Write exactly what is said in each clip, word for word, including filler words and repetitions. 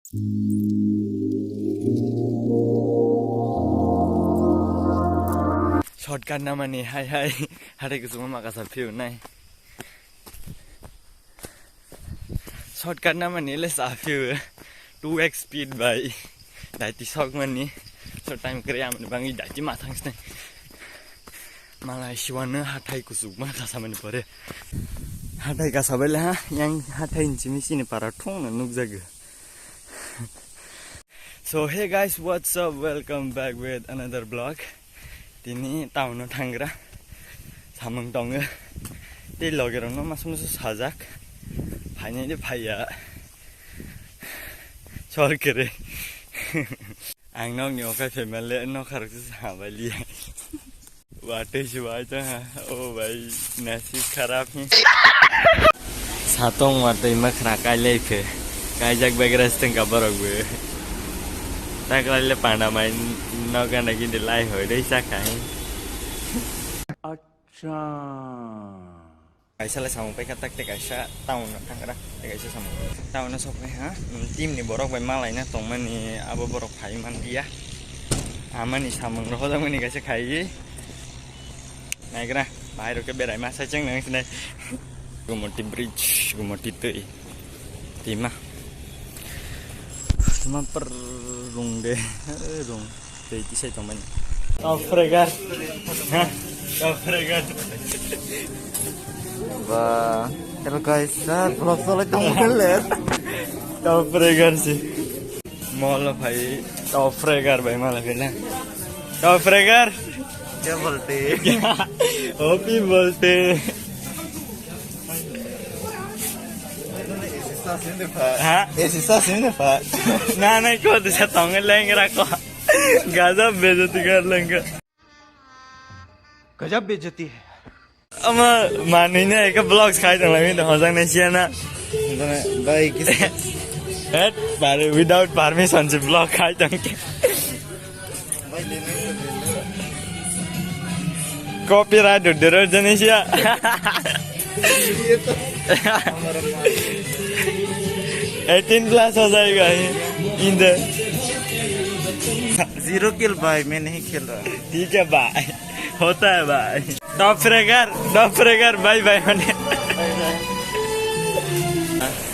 Shortcut namani hai hai hathai kuchukma makasa phiyo nai. Shortcut namani le sa phiyo two x speed bai daiti sokmani. So time kwrwi amoni bangwi daiti ma thangsnai. Malai siwano hathai kuchukma kasamani pore. Hathai kasabaile ha yang hathai ni simi sini para thungno nukjago. So hey guys, what's up? Welcome back with another vlog. Tini town o thangra samung tongo. Tei loge rokno mas mas sajak. Phainai de phaiya. Chol kere. Ang nokni okai phaimale nokha rok se sabaili. Watwi se bai tong ha. O bai, nasib kharap hi. Satong watwi makhra kailai phe. Kaijak begra se tongka borok bo. Taklai le panda mai noga nagi de lai hoi dei sakai. Acha. Kaisa le samung paikha tak tei kaisa town o thangra tei kaisa samung. Town o soknai ha, team ni borok bai malaina tongmani abo borok phai manliya. Amani samung rok hojakmani kaisa khaiwi. Naigra, bahai rok khe berai ma sai cheng nang sinai. Gumoti bridge, Gumoti twi. Tima. Tima per rung de, rung. Tei tisai tongmani. Top fregar. Ha? Top fregar. Ba, hello guys, sir, vlog solai tongmani le. Top fregar si. Mall phai top fregar bai mala phela. Top fregar. Kya bolte? Happy bolte. Ha? Esi sa sini pa. Na na ko de sa tong lengra ko. Gajab bejati kar lengra. Gajab bejati hai. Ama manui ne ka vlogs khai tong lai, hojang ne siya na. Bhai, kis- Het, bare without permission se vlog khai tong ke. Copyright dero jani siya. Eighteen plus ho jayega in the. Zero kill bhai, main nahi khel raha. ठीक है भाई, होता है भाई। Top fregar, top fregar, bye bye mane.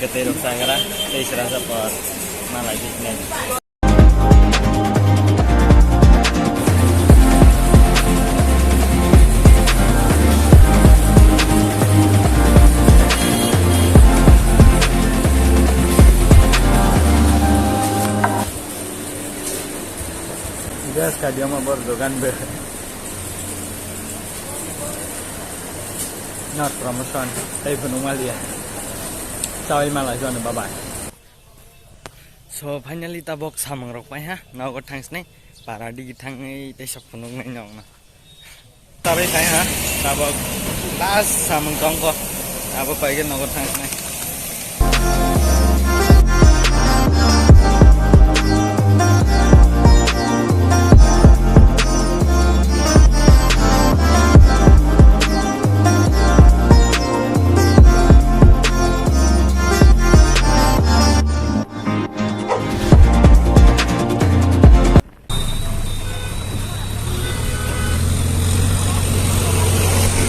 Ketero sangra, tei srasa por, malai jikne. Gas kadiama bor dogan be. Not promotion, tei phunuk maliya. Chawi mala jone bye bye. So finally tabok samung rok pai ha, nogo thangsnai, para digi thangwi tei sok phunuk nai nokno. Tarai thai ha, tabok last samung tongko, abo paigwi nogo thangsnai.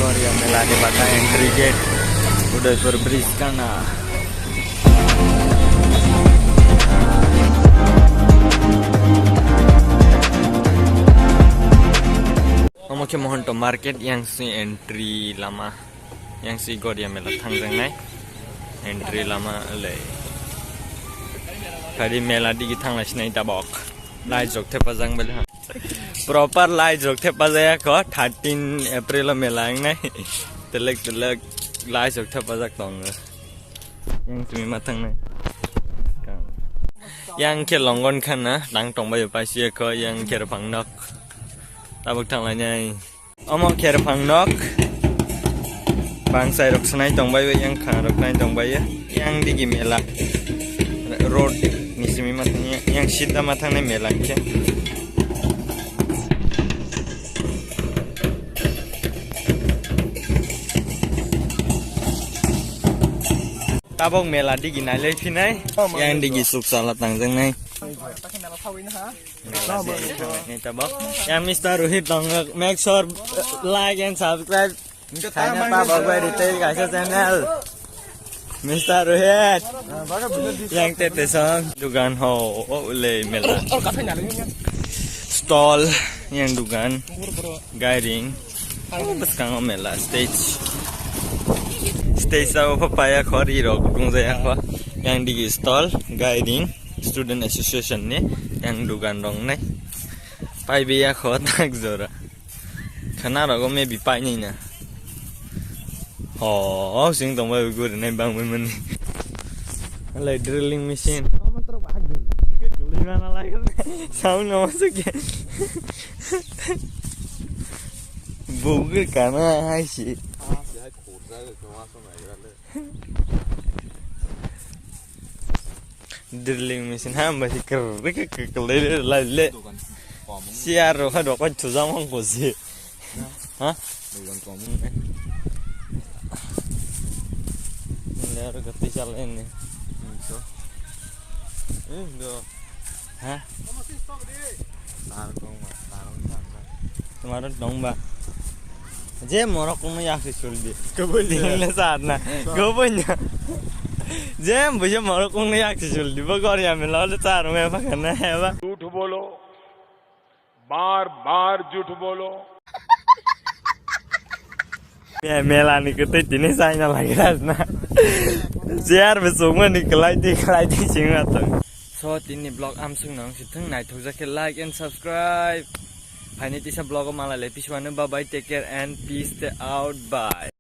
Goria mela ni baka entry gate, Udaipur bridge kana. Omo khe Mohonto market, yang si entry lama. Yang si Goria mela thangjaknai entry lama le. Kari mela digi thanglai sinai tabok. Lai jok thepajak bele ha. Proper lai jok thepajak ya ko, thirteen April o mela wngnai. Telek telek lai jok thepajak tongo. Yang simi ma thangnai. Yang khe longon khana, tang tongbai paisi ya ko, yang khe rwphang nok. Tabok thanglainai. Omo khe rwphang nok. Bangsai rok swnai tongbai, yang khana rok nai tongbai. Yang digi mela. Road ni simi ma thang, yang sita ma thangnai mela khe. Tabok mela digi nailai phinai. Oh, yang digi suk sala tangjaknai. Ni tabok. Yang Mister Rohit tong, make sure, uh, like and subscribe. Khaina pa bagwi rite kaisa channel. Mister Rohit. Yang tete song. Dugan ho, o le mela. Stall, yang dugan. Gairing. Bwskango mela stage. Stage o papaya khori rok dungjaya kho. Yang digi stall, gairing, student association ni. Yang dugan rok nai. Pai biya kho tak jora. Khana rogo maybe painai na. Oh, sing tong bai guri nai bang bai mani. Lai drilling machine. Sound no se ke. Bugri kana hai si. Drilling machine ha, bai si kr-, kr-, kr-, kr-, le, le, le, le. Siar ro kha dokon chujang mang ko si. Ha? Dogan kom. Le ro gati chal ini. Hmm, so. Eh, do. Ha? Tarong tong ma, tarong tong ma. Tomorrow tong ba. Je morok kung yak si chul di. Kabul ya. Ding le saat na. Kabul ya. Je buje morok kung yak si chul di. Bo gor ya me lo le tar me pa kana hai ba. झूठ बोलो, बार बार झूठ बोलो। Me-, mela ni kwtwi tini chaina lagi ras na. Chair bo chukmani kwlai di, kwlai di chwng ato. So, tini vlog amsuk nang si thung, naithok jak khe like and subscribe. Phaini tisa vlog o malai lai pisuano, bye bye, take care and peace out, bye.